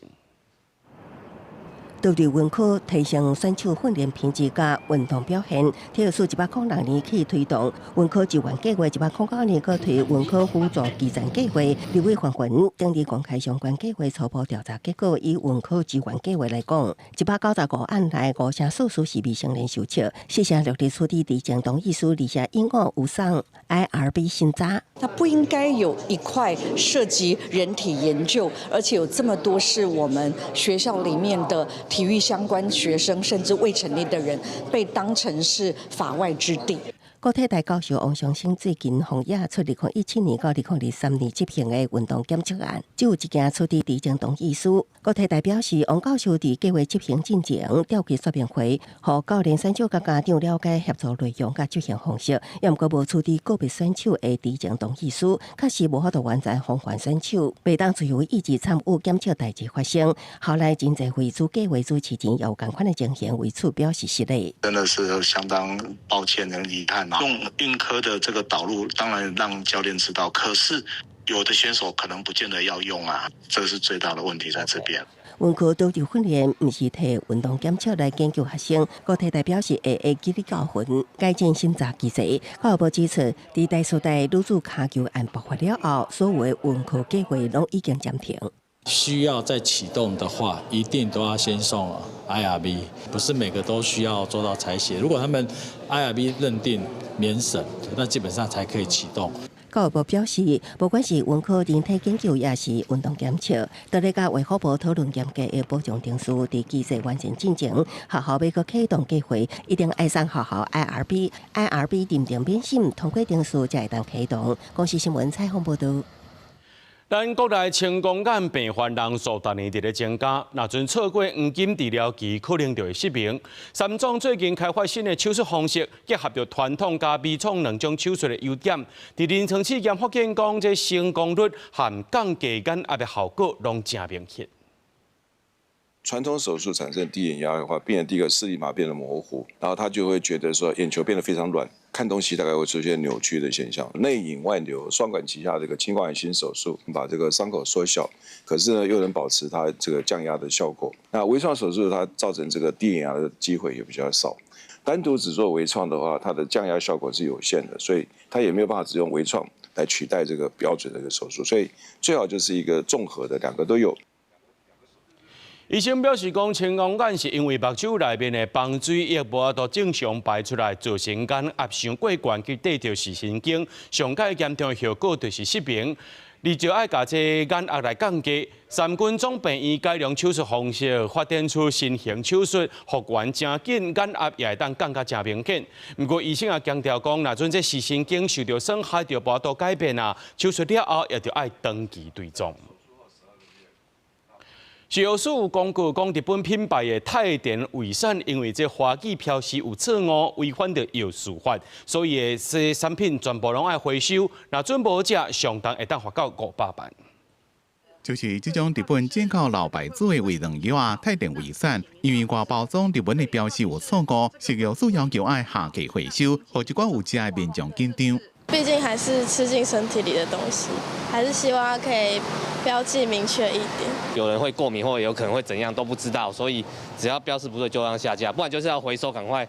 S6: 獨立文科提升選手訓練品質佮運動表現，體育署106年起推動文科支援計劃，109年閣推文科輔助基層計劃。立委范雲頂日公開相關計劃初步調查結果，以文科支援計劃來講，195案內五成四是未成年受測，四成六佇處理知情同意書，而且應該有送 IRB 審查。
S25: 它不應該有一塊涉及人體研究，而且有這麼多是我們學校裡面的體育相關學生，甚至未成年的人被當成是法外之地。
S6: 國體大教授王松聲最近予惹出2017年到2023年執行的運動檢測案，只有一件出自知情同意書。國體大表示，王教授佇計劃執行進前召開說明會，予教練選手佮家長了解協助內容佮執行方式，也毋過無出具個別選手的知情同意書，確實無法度完全防範選手，袂當自由意志參與檢測代誌發生。後來真濟會主計劃主持人有仝款的情形，為此表示失禮。
S26: 真的是相當抱歉跟遺憾。用運科的這個導入，當然讓教練知道，可是有的選手可能不見得要用啊，這是最大的問題在這邊。
S6: 文科導入訓練，毋是提運動檢測來研究學生。國體大表示會會記得教訓，改進審查機制。教育部指出，佇台師大女子跤球案爆發了後，所有的文科計劃攏已經暫停。
S27: 需要再啟動的話，一定都要先送 IRB，不是每個都需要做到採血。如果他們 IRB 認定免審，那基本上才可以啟動。
S6: 教育部表示，不管是文科人體研究，抑是運動檢測，都咧佮衛福部討論嚴格的保障程序，佇機制完善進前，學校欲閣啟動計劃，一定愛送學校 IRB，IRB 認定免審通過程序才會當啟動。公視新聞採訪報導。
S1: 咱國內青光眼病患人數逐年佇咧增加，若準錯過黃金治療期，可能就會失明。三總最近開發新的手術方式，結合著傳統佮微創兩種手術的優點，佇臨床試驗發現講，這成功率和降低眼壓的效果攏誠明顯。
S2: 傳統手術產生低眼壓的話，病人第一個視力嘛變得模糊，然後他就會覺得說眼球變得非常軟，看東西大概會出現扭曲的現象。內引外流，雙管齊下這個青光眼新手術，把這個傷口縮小，可是呢又能保持它這個降壓的效果。那微創手術它造成這個低眼壓的機會也比較少。單獨只做微創的話，它的降壓效果是有限的，所以它也沒有辦法只用微創來取代這個標準的一個手術。所以最好就是一個綜合的，兩個都有。
S1: 醫生表示講，青光眼是因為目睭內面的房水液無法度正常排出來，造成眼壓傷過懸去綴著視神經，上蓋嚴重的後果就是失明。你就愛共這眼壓來降低。三軍總病院改良手術方式，發展出新型手術，復原誠緊，眼壓也會當降較誠明顯。毋過醫生也強調講，若準這視神經受著損害，就無法度改變啊，手術了後也著愛長期追蹤。食藥署有公告講，日本品牌的泰田胃散，因為這華語標示有錯誤，違反著藥事法，所以這產品全部攏愛回收。若準無食，上重會當罰到500萬。
S5: 就是這種日本進口老牌子的胃軟藥啊，泰田胃散，因為外包裝日文的標示有錯誤，食藥署要求愛下架回收，予一寡有食的民眾緊張。
S11: 畢竟還是吃進身體裡的東西，還是希望可以標記明確一點。
S12: 有人會過敏，或有可能會怎樣都不知道，所以只要標示不對就讓下架，不然就是要回收，趕快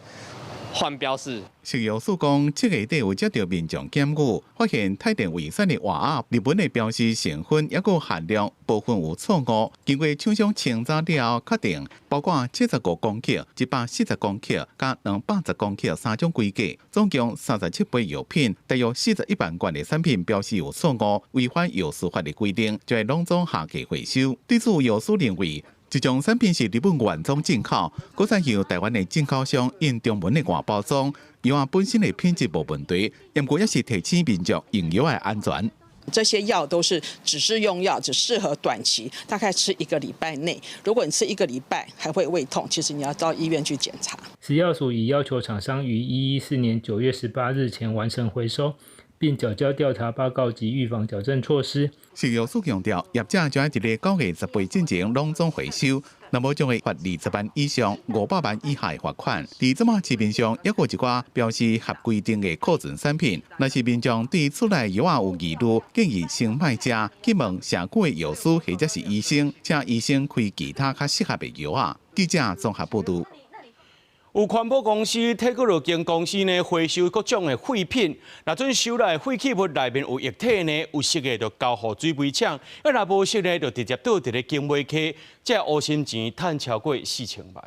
S12: 換標示。
S5: 食藥署講，7月底有接到民眾檢舉，發現泰田胃散的外盒日文的標示成分抑閣含量部分有錯誤，經過廠商清查了後，確定包括75公克、140公克佮210公克三種規格，總共37杯藥品，大約41萬罐的產品標示有錯誤，違反藥事法的規定，就會攏總下架回收。對此，藥署認為，這種產品是日本原裝進口，閣再由台灣的進口商用中文的外包裝，藥仔本身的品質無問題，毋過也是提醒民眾用藥的安全。
S10: 這些藥都是只是用藥，只適合短期，大概吃一個禮拜內。如果你吃一個禮拜還會胃痛，其實你要到醫院去檢查。
S13: 食藥署已要求廠商於114年9月18日前完成回收，並繳交調查報告及預防矯正措施。
S5: 食藥署強調，業者將佇咧9月10日進前攏總回收，若無將會罰20萬以上500萬以下的罰款。佇這馬市面上，抑閣有一寡標示合規定的庫存產品，若是民眾對厝內藥仔有疑慮，建議先莫食，去問社區的藥師或者是醫生，請醫生開其他較適合的藥仔。記者綜合報導。
S1: 有環保公司提過落間公司呢，回收各種的廢品，若準收來廢棄物內面有液體呢，有色的就交予水肥廠，啊若無色的就直接倒佇咧景尾溪，這烏心錢趁超過4000萬。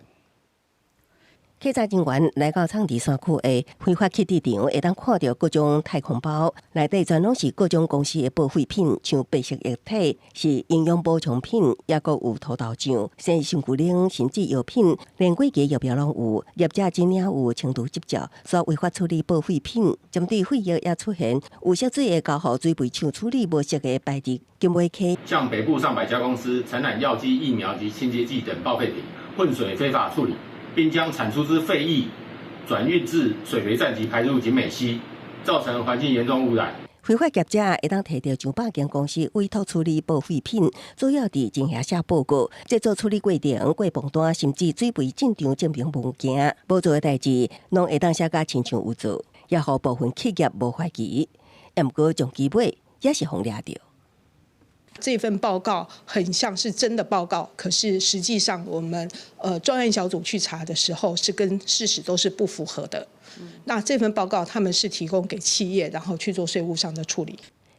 S6: 稽查人員來到昶里山區的非法棄置場，會當看著各種太空包，內底全攏是各種公司的報廢品，像白色液體是營養補充品，抑閣有塗豆醬、生身軀奶，甚至藥品，連過期藥標攏有。業者只領有輕度執照，煞違法處理報廢品。針對廢液也出現有色水的交予水肥廠處理，無色的排入景尾溪。
S14: 向北部上百家公司承攬藥劑、疫苗及清潔劑等報廢品混水非法處理。並將產出之廢液轉運至水肥站及排入景美溪，造成環境嚴重污染。
S6: 非法業者會當提著上百間公司委託處理報廢品，主要佇進行寫報告、製作處理過程、過磅單，甚至水肥進場證明文件。無做的代誌，攏會當寫甲親像有做，也予部分企業無懷疑。毋過終其尾也是予掠著。
S15: 這份報告很像是真的報告，可是實際上我們專案小組去查的時候，是跟事實都是不符合的。那這份報告他們是提供給企業，然後去做稅務上的處理。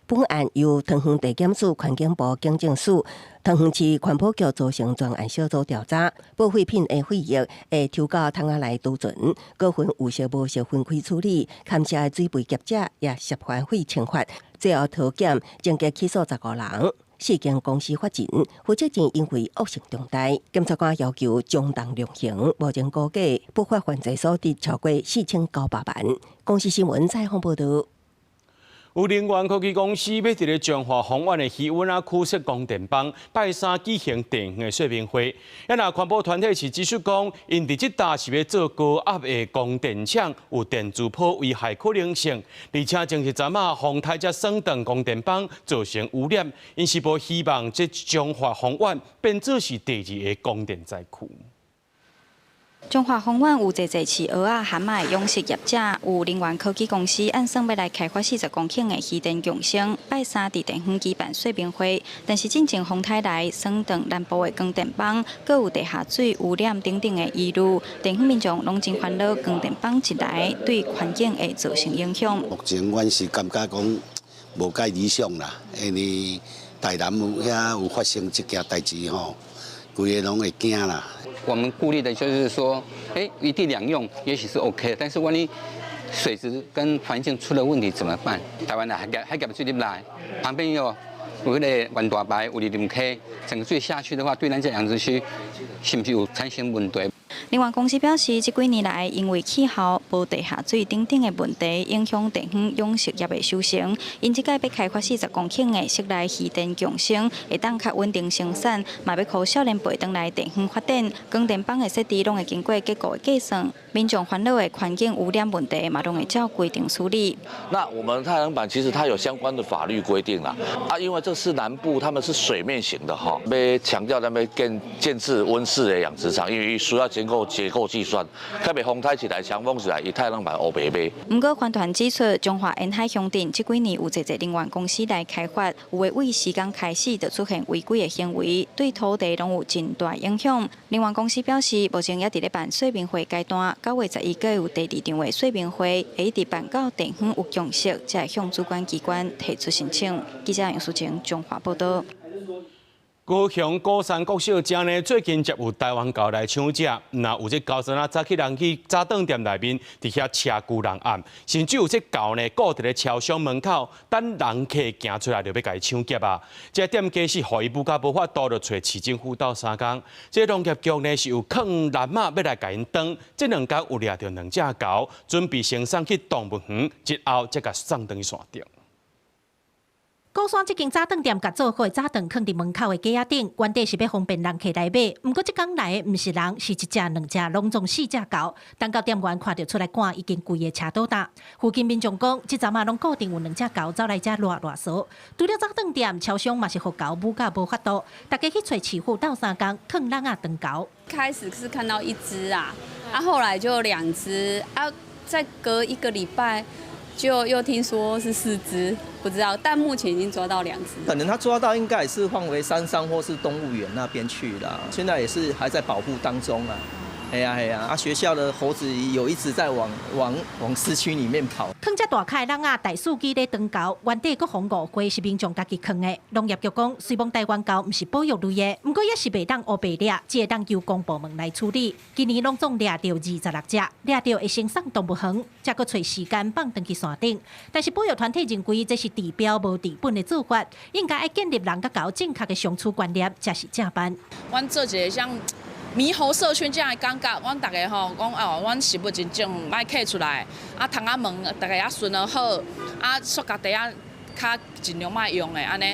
S6: 本案由桃園地檢署、環境部警政署、桃園市環保局組成專案小組調查，報廢品的廢液會抽到桶仔內儲存，閣分有色無色分開處理，牽涉的水肥業者也涉犯廢懲罰，最後桃檢終結起訴15人。四間公司法人負責人因為惡性重大，檢察官要求將重量刑，目前估計不法犯罪所得超過4900萬。公視新聞採訪報導。
S1: 有能源科技公司欲佇咧彰化豐原的魚塭仔區設光電板，拜三舉行地方的說明會。啊，若環保團體是指出講，𪜶佇這搭是欲做高壓的光電廠，有電磁波危害可能性，而且前一陣仔風颱才損斷光電板，造成污染，𪜶是無希望這彰化豐原變做是第二个光電災區。
S8: 彰化豐原有濟濟飼蚵仔、蚶仔的養殖業者，有能源科技公司按算欲來開發40公頃的漁電共生，拜三佇地方舉辦說明會。但是進前風颱來，損斷南部的光電板，閣有地下水污染等等的疑慮，地方民眾攏真煩惱光電板一來對環境會造成影響。
S16: 目前阮是感覺講無蓋理想啦，因為台南有遐有發生這件代誌吼，規个攏會驚啦。
S17: 我們顧慮的就是說，一地兩用也許是 OK，但是萬一水質跟環境出了問題怎麼辦？台灣的海峽水入來，旁邊有有那个元大排，有二林溪，整個水下去的話，對咱這養殖區是毋是有產生問題？
S8: 能源公司表示，這幾年來因為氣候、無地下水等等的問題，影響地方養殖業的收成。𪜶這擺欲開發40公頃的室內漁電共生，會當較穩定生產，嘛欲予少年輩轉來地方發展。光電板的設置攏會經過結構的計算，民眾煩惱的環境污染問題嘛，攏會照規定處理。
S18: 那我們太陽能板其實它有相關的法律規定啦，啊，因為這是南部，他們是水面型的哈，欲強調咱欲建置溫室的養殖場，因為需要經過結構計算，特別風颱起來、強風起來，伊太陽能板烏白白。
S8: 毋過，環團指出，彰化沿海鄉鎮這幾年有濟濟能源公司來開發，有的對施工開始就出現違規的行為，對土地攏有真大影響。能源公司表示，目前也佇咧辦說明會階段，9月11閣有第二場的說明會，會一直辦到地方有共識，才會向主管機關提出申請。記者楊淑晴彰化報導。
S1: 高雄鼓山國小遮呢，最近接有台灣猴來搶食，若有這猴孫仔早起人去早頓店內面，佇遐車龜人暗，甚至有這猴呢，顧佇咧超商門口等人客行出來就欲共伊搶劫啊！這店家是予伊舞甲無法度，就揣市政府鬥相共。這農業局呢是有囥籃仔欲來共𪜶擋，這兩工有掠著兩隻猴，準備先送去動物園，之後才共送轉去山頂。
S9: 鼓山這間早頓店共做好早頓囥佇門口的架仔頂，原底是欲方便人客來買。毋過這工來的毋是人，是一隻、兩隻，攏總四隻猴。等到店員看著出來趕，已經規个車倒搭。附近民眾講，這陣仔攏固定有兩隻猴走來遮賴賴趖。除了早頓店，超商嘛是予猴舞甲無法度，大家去揣市府鬥相共，囥籠仔擋猴。
S19: 開始是看到一隻啊，啊後來就兩隻，啊再隔一個禮拜。就又聽說是四隻，不知道，但目前已經抓到兩隻。
S20: 可能他抓到應該也是放回山上或是動物園那邊去了，現在也是還在保護當中啊。係啊係啊，啊學校的猴子有一直在往市區裡面跑。
S9: 囥遮大塊籠仔，大數據咧擋猴，原底閣予誤會是民眾家己囥的。農業局講，雖罔台灣猴毋是保育類的，毋過也是袂當烏白掠，只會當由公部門來處理。今年攏總掠著26隻，掠著會先送動物園，才閣揣時間放轉去山頂。但是保育團體認為這是治標無治本的做法，應該愛建立人佮猴正確的相處觀念，才是正辦。
S10: 阮做一个像獼猴社區這樣的感覺，阮逐家吼講哦，阮食物真正莫揢出來，啊窗仔門逐家也巡好，啊塑膠袋仔較盡量莫用的，按呢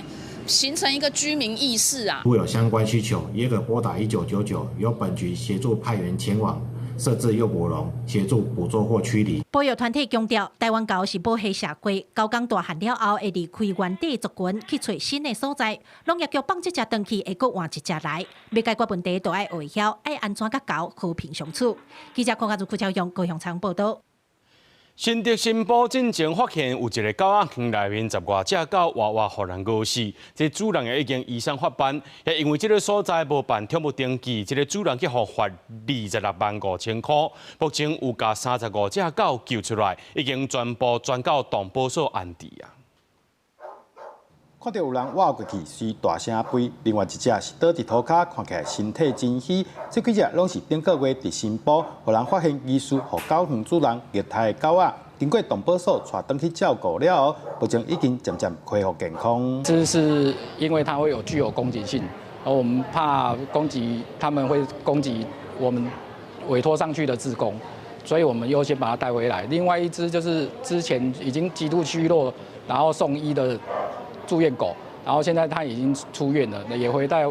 S10: 形成一個居民意識啊。
S21: 如有相關需求，也可撥打1999，由本局協助派員前往設置誘捕籠，協助捕捉或驅離。
S9: 保育團體強調，台灣猴是母系社會，猴剛大漢了後會離開原地族群去揣新的所在。農業局放這隻轉去，會閣換一隻來。欲解決問題，就愛學會曉愛按怎佮猴和平相處。記者鄺家如、郭昭勇高雄採訪報導。
S1: 新竹新埔進前發現有一个狗仔園內面十外隻狗活活予人餓死，這主人也已經移送法辦，也因為這个所在無辦寵物登記，這个主人去予罰26萬5千箍。目前有共35隻狗救出來，已經全部轉到動保所安置啊。
S3: 看著有人倚過去，隨大聲吠；另外一隻是倒佇塗跤，看起來身體真虛。這幾隻攏是頂個月佇新埔，予人發現疑似予狗園主人虐待的狗仔。經過動保所帶轉去照顧了後，目前已經漸漸恢復健康。
S4: 這是因為它會有具有攻擊性，而我們怕攻擊，他們會攻擊我們委託上去的志工，所以我們優先把它帶回來。另外一隻就是之前已經極度虛弱，然後送醫的住院狗，然後現在它已經出院了，也回到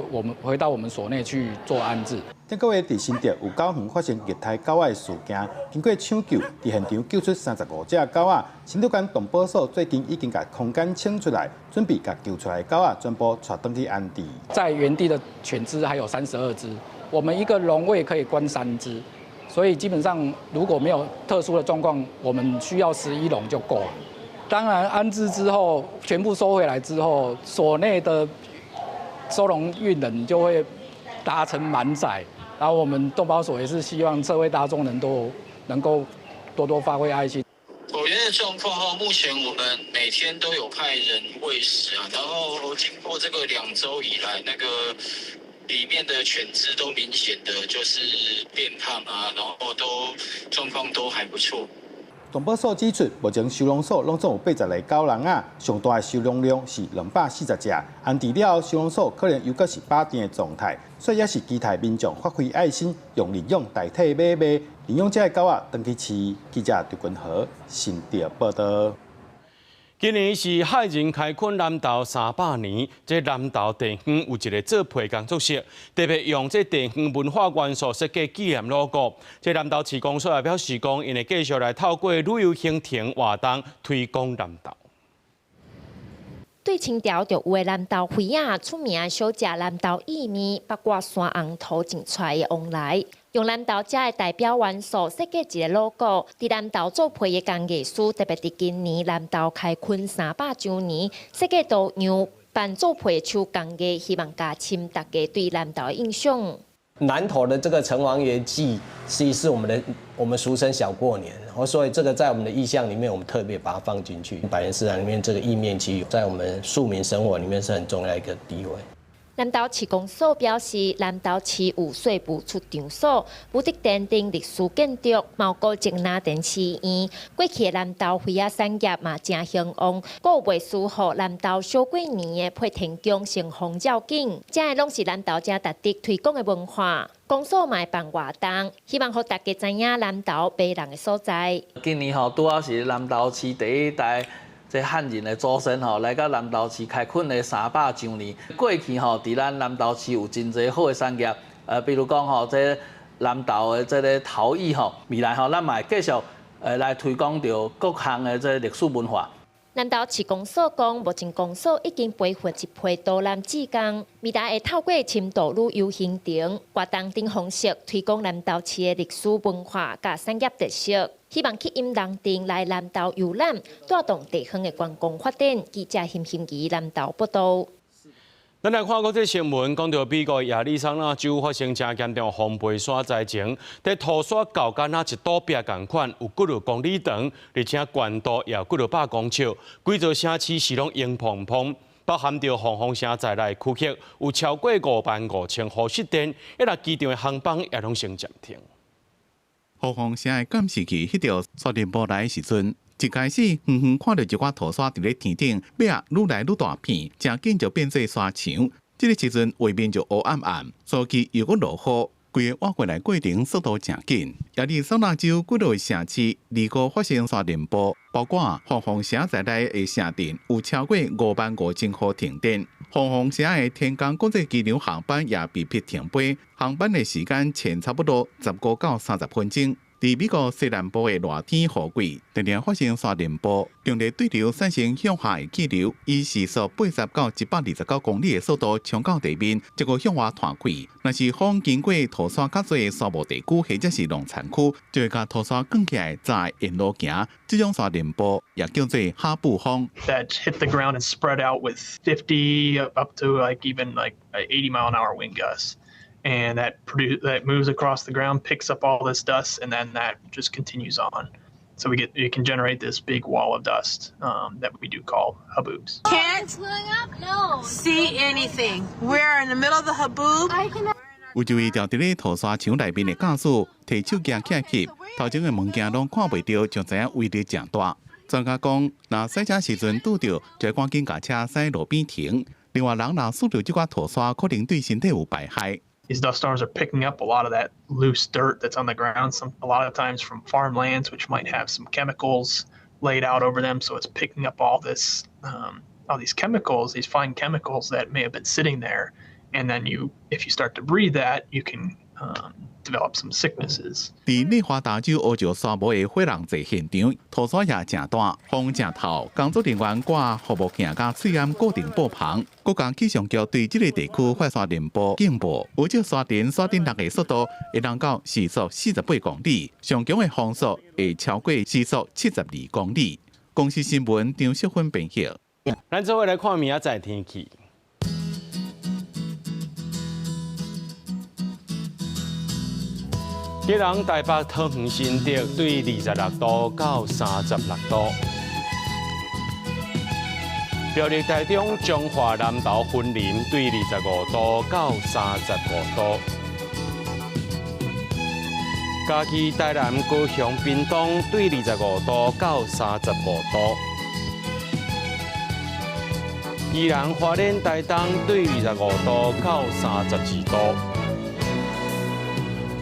S4: 我們所內去做安置。
S3: 頂個月佇新竹有狗園發生虐待狗仔的事件，經過搶救，佇現場救出35隻狗仔。新竹縣動保所最近已經共空間清出來，準備共救出來的狗仔全部帶轉去安置。
S4: 在原地的犬隻還有32隻，我們一個籠位可以關3隻，所以基本上如果沒有特殊的狀況，我們需要11籠就夠了。當然，安置之後全部收回來之後，所內的收容運能就會達成滿載。然後我們動保所也是希望社會大眾能夠多多發揮愛心。
S7: 狗園的狀況哈，目前我們每天都有派人餵食啊，然後經過這個2週以來，那個裡面的犬隻都明顯的就是變胖啊，然後都狀況都還不錯。
S3: 動保所指出，目前收容所攏總有80個狗籠仔，上大的收容量是240隻。安置了後，收容所可能又閣是飽填的狀態，所以也是期待民眾發揮愛心，用認養代替買賣，認養這个狗仔轉去飼。記者劉君和新竹報導。
S1: 今年是漢人開墾南投300年，這南投地方有一个做皮工作室，特別用這地方文化元素設計紀念 logo。這南投市公所也表示講，𪜶會繼續來透過旅遊行程活動推廣南投。
S22: 對清朝就有的南投花仔出名小食南投意麵，包括山紅土種出來的旺來，用南投遮的代表元素設計一个 logo。佇南投做皮的工藝師，特別佇今年南投開墾300週年，設計圖樣辦做皮手工藝，希望加深大家對南投的印象。
S23: 南投的這個城隍爺祭，其實是我們俗稱小過年，所以這個在我們的意象裡面，我們特別把它放進去。百年市場裡面這個意麵，其實在我們庶民生活裡面是很重要一個地位。
S22: 南投市公所表示，南投市有稅務出場所、武德殿等歷史建築，嘛有古蹟拿田寺院。過去的南投花仔產業嘛誠興旺，閣有袂輸予南投小過年的配天宮乘風醮景，這个攏是南投誠值得推廣的文化。公所嘛會辦活動，希望予大家知影南投迷人的所在。
S24: 今年吼拄好是南投市第一代這漢人的祖先吼來到南投市開墾的300週年。過去吼，佇咱南投市有真濟好的產業，比如講吼，這南投的這个陶藝吼，未來吼，咱嘛會繼續來推廣著各項的這歷史文化。
S22: 南投市公所講，目前公所已經培訓一批導覽志工，未來會透過深度旅遊行程、活動等方式推廣南投市的歷史文化佮產業特色，希望吸引人陣來南投遊覽，帶動地方的觀光發展。記者邢欣怡南投報導。
S1: 咱來看國際新聞，講著美國亞利桑那州發生誠嚴重風飛沙災情，佇土沙厚敢若一堵壁仝款，有幾若公里長，而且懸度也有幾若百公尺，規座城市是攏湧澎澎，包含著鳳凰城在內的區域，有超過55,000戶失電，一若機場的航班也攏先暫停。
S5: 鳳凰城的監視器翕著沙塵暴來的時陣，一開始遠遠看著一寡土沙佇咧天頂，尾仔愈來愈大片，誠緊就變做沙牆。這个時陣畫面就烏暗暗，隨即又閣落雨，規个倚過來過程速度誠緊。亞利桑那州幾落個城市，二五發生沙塵暴，包括鳳凰城在內的城鎮有超過55,000戶停電。鳳凰城的天空國際機場航班也被迫停飛，航班的時間前差不多15到30分鐘。佇美國西南部的熱天雨季，常常發生沙塵暴，強烈對流產生向下的氣流，以時速80到129公里的速度衝到地面，結果向外傳開。若是風經過土沙較濟的沙漠地區或者是農田區，就會共土沙捲起來，再沿路行。這種沙塵暴也叫做哈布風。
S25: That hit the ground and spread out with 50 up to like even like 80 mile an hour wind gusts. And that moves across the ground, picks up all this dust, and then that just continues on. So you can generate this big wall of dust that we do call haboobs.
S2: Can't see anything. We're in the middle of the haboob.
S5: 有一位佇咧塗沙場內面的駕駛，提手機起來翕，頭前的物件攏看袂著，就知影威力誠大。專家講，若駛車時陣拄著，就趕緊共車駛路邊停。另外，人若吸著這寡塗沙，可能對身體有排害。
S25: These dust storms are picking up a lot of that loose dirt that's on the ground, a lot of times from farmlands, which might have some chemicals laid out over them. So it's picking up all these chemicals, these fine chemicals that may have been sitting there. And then if you start to breathe that, you can develop some sicknesses.
S5: 佇內華達州烏石沙漠的火人祭現場，塗沙也誠大，風誠透，工作人員掛護目鏡佮喙罨固定布棚。國家氣象局對這个地區發沙電波警報，有這沙塵沙頂落的速度會當到時速48公里，上強的風速會超過時速72公里。公視新聞張淑芬編譯。
S1: 咱做伙來看明仔載天氣。基隆、台北、桃園、新竹對26度到36度；苗栗、台中、彰化、南投、雲林對25度到35度；嘉義、台南、高雄、屏東對25度到35度；宜蘭、花蓮、台東對25度到32度。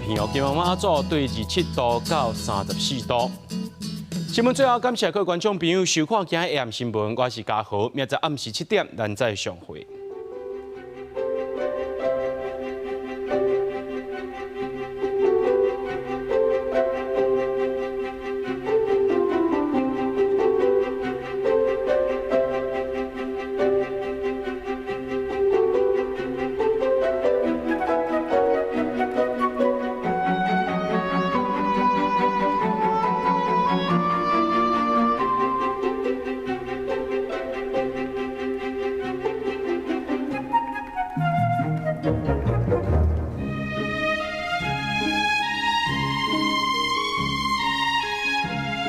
S1: 澎湖、金門、馬祖對27度到34度。新聞最後感謝各位觀眾朋友收看今日 AM 新聞，我是嘉豪，明仔暗時7點，咱再相會。